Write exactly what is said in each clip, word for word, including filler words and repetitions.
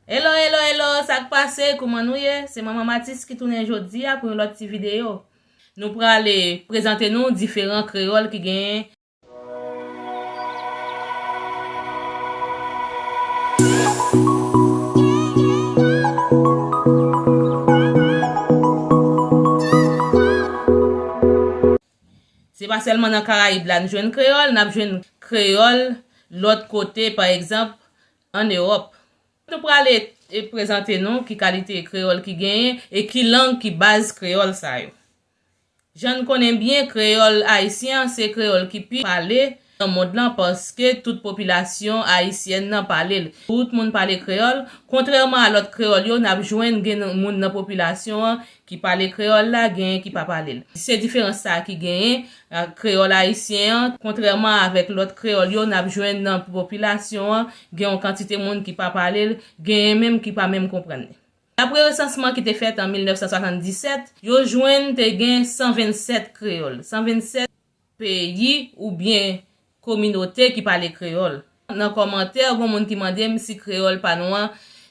Hello, hello, hello, sa k pase? Kouman nou ye? Se Manman Matis ki tounen jodi a pou yon lòt ti videyo. Nou prale prezante nou diferan kreyòl ki genyen. Se pa sèlman nan Karayib la n jwenn kreyòl, n ap jwenn kreyòl lòt kote, pa egzanp, ann Ewòp. Nou prale e prezante nou ki kalite kreyòl ki genyen e ki lang ki baz kreyòl sa yo. Jan n konnen byen, kreyòl ayisyen an se kreyòl ki pi pale nan mond lan paske tout popilasyon ayisyèn nan pale l. Tout moun pale kreyòl, kontrèman a lòt kreyòl yo, n ap jwenn gen moun nan popilasyon an ki pale kreyòl la, genyen ki pa pale l. Se diferans sa a ki genyen ak kreyòl ayisyen an, kontrèman avèk lòt kreyòl yo, n ap jwenn nan popilasyon an, gen yon kantite moun ki pa pale l, genyen menm ki pa menm konprann li. Dapre resansman ki te fèt an mil nèf san swasanndisèt, yo jwenn te gen san vennsèt kreyòl, san vennsèt peyi oubyen kominote ki pale kreyòl. Nan kòmantè, gon moun ki mande m si kreyòl pa nou an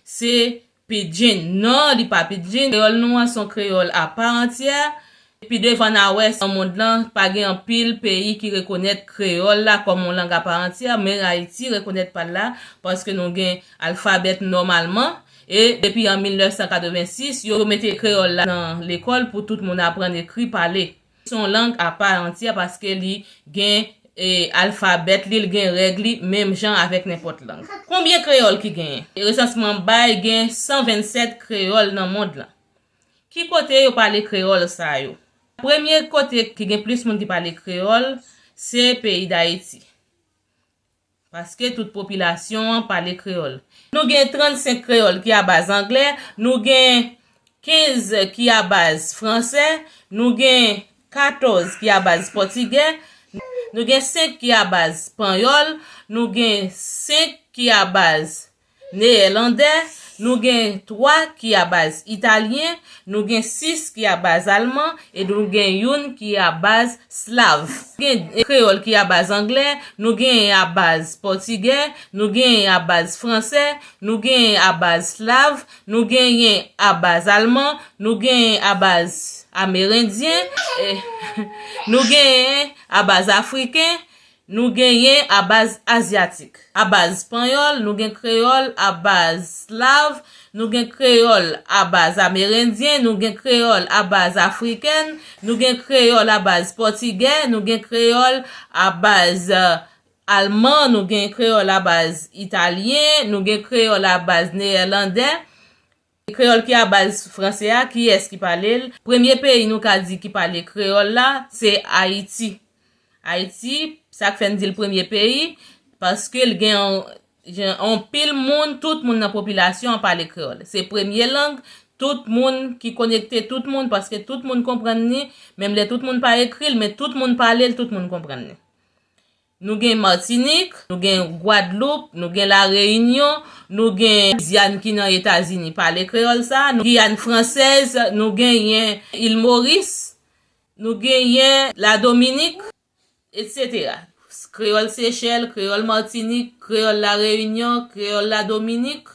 se pidgin. Non, li pa pidgin. Kreyòl nou an se yon kreyòl aparantyè. Pi devan n a wè nan mond lan, pa gen anpil peyi ki rekonèt kreyòl la kòm yon lang aparantyè, men Ayiti rekonèt pa l la, paske nou gen alfabè nòmalman, e depi an mil nèf san katrevensis, yo mete kreyòl la nan lekòl pou tout moun aprann ekri, pale. Se yon lang aparantyè paske li gen, e, alfabè li, li gen règ li, menm jan avèk nenpòt lang. Konbyen kreyòl ki genyen? Resansman bay gen san vennsèt kreyòl nan mond lan. Ki kote yo pale kreyòl sa yo? Premye kote ki gen plis moun ki pale kreyòl, se peyi Dayiti. Paske tout popilasyon an pale kreyòl. Nou gen trannsenk kreyòl ki a baz anglè, nou gen kenz ki a baz fransè, nou gen katòz ki a baz pòtigè, nou gen senk ki a baz panyòl, nou gen senk ki a baz neyèlandè, nou gen twa ki a baz italyen, nou gen sis ki a baz alman, e nou gen youn ki a baz slav. Gen kreyòl ki a baz anglè, nou genyen a baz pòtigè, nou genyen a baz fransè, nou genyen a baz slav, nou genyen a baz alman, nou genyen a baz amerendyen, e, nou genyen a baz afriken, nou genyen a baz azyatik. A baz panyòl, nou gen kreyòl a baz slav, nou gen kreyòl a baz amerendyen, nou gen kreyòl a baz afriken, nou gen kreyòl a baz pòtigè, nou gen kreyòl a baz, eh, alman, nou gen kreyòl a baz italyen, nou gen kreyòl a baz neyèlandè. Kreyòl ki a baz fransè a, kiyès ki pale l? Premye peyi nou ka di ki pale kreyòl la, se Ayiti. Ayiti, sa k fè n di l premye peyi, paske l gen yon, gen yon pil moun, tout moun nan popilasyon an pale kreyòl. Se premye lang, tout moun ki konekte tout moun, paske tout moun konprann li, menm lè tout moun pa ekri l, men tout moun pale l, tout moun konprann li. Nou gen Matinik, nou gen Gwadloup, nou gen Lareyinyon, nou gen Lwizyàn ki nan Etazini, pale kreyòl sa, nou Giyàn fransèz, nou genyen Il Moris, nou genyen Ladominik, etsetera. Kreyòl Sechèl, kreyòl Matinik, kreyòl Lareyinyon, kreyòl Ladominik,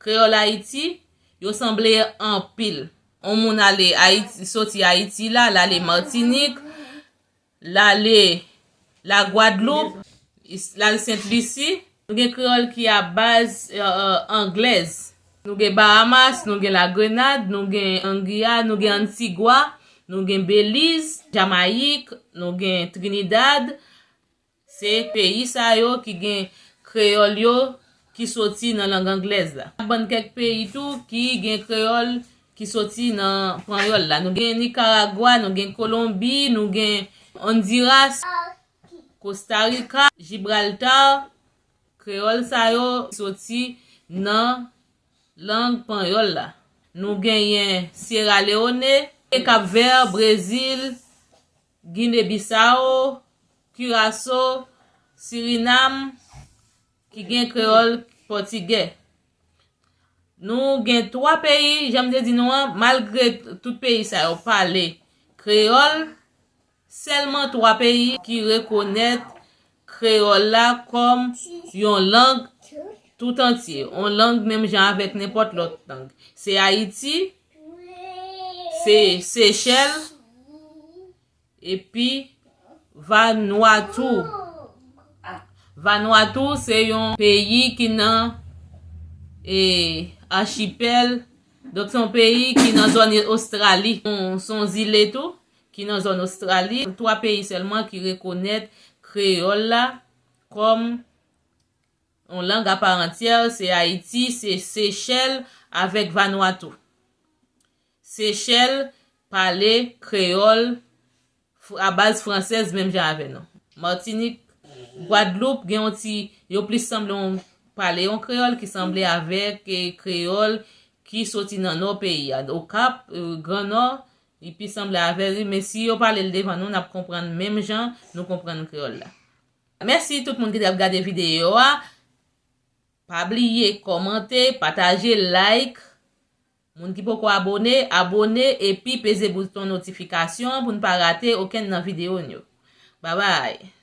kreyòl Ayiti, yo sanble anpil. On moun ale Ayiti, soti Ayiti la, l ale Matinik, l ale Lagwadloup, is-, l al Sent Lisi. Nou gen kreyòl ki a baz, eh, eh, anglèz. Nou gen Bahamas, nou gen Lagrenad, nou gen Anguilla, nou gen Antigua, nou gen Beliz, Jamayik, nou gen Trinidad. Se peyi sa yo ki gen kreyòl yo ki soti nan lang anglèz la. N ap bann kèk peyi tou ki gen kreyòl ki soti nan panyòl la. Nou gen Nikaragwa, nou gen Kolonbi, nou gen Ondiras, Kostarika, Jibralta. Kreyòl sa yo soti nan lang panyòl la. Nou genyen Syera Lewone, Kap Vè, Brezil, Gine Bisawo, Kiraso, Sirinam, ki gen kreyòl pòtigè. Nou gen twa peyi, jan m te di nou an, malgre tout peyi sa yo pale kreyòl, sèlman twa peyi ki rekonèt kreyòl la kòm yon lang tout antye, yon lang menm jan avèk nenpòt lòt lang. Se Ayiti, se Seychèl, epi Vanuatu. Vanuatu se yon peyi ki nan e, achipèl. Donk, se yon peyi ki nan zòn Ostrali. Se yon zile tou, ki nan zòn Ostrali. Twa peyi sèlman ki rekonèt kreyòl la kòm yon lang aparantyè, se Ayiti, se Seychèl avèk Vanuatu. Seychèl pale kreyòl a baz fransèz menm jan avè nou. Matinik, Gwadloup gen yon ti, yo plis sanble yon, pale yon kreyòl ki sanble avèk e, kreyòl ki soti nan nò peyi a. Okap, e, Gran Nò, li pi sanble avè li, men si yo pale l devan nou, n ap konprann menm jan nou konprann kreyòl la. Mèsi tout moun ki t ap gade videyo a. Pa bliye kòmante, pataje, like. Moun ki poko abòne, abòne epi peze bouton notifikasyon pou n pa rate okenn nan videyo n yo. Babay!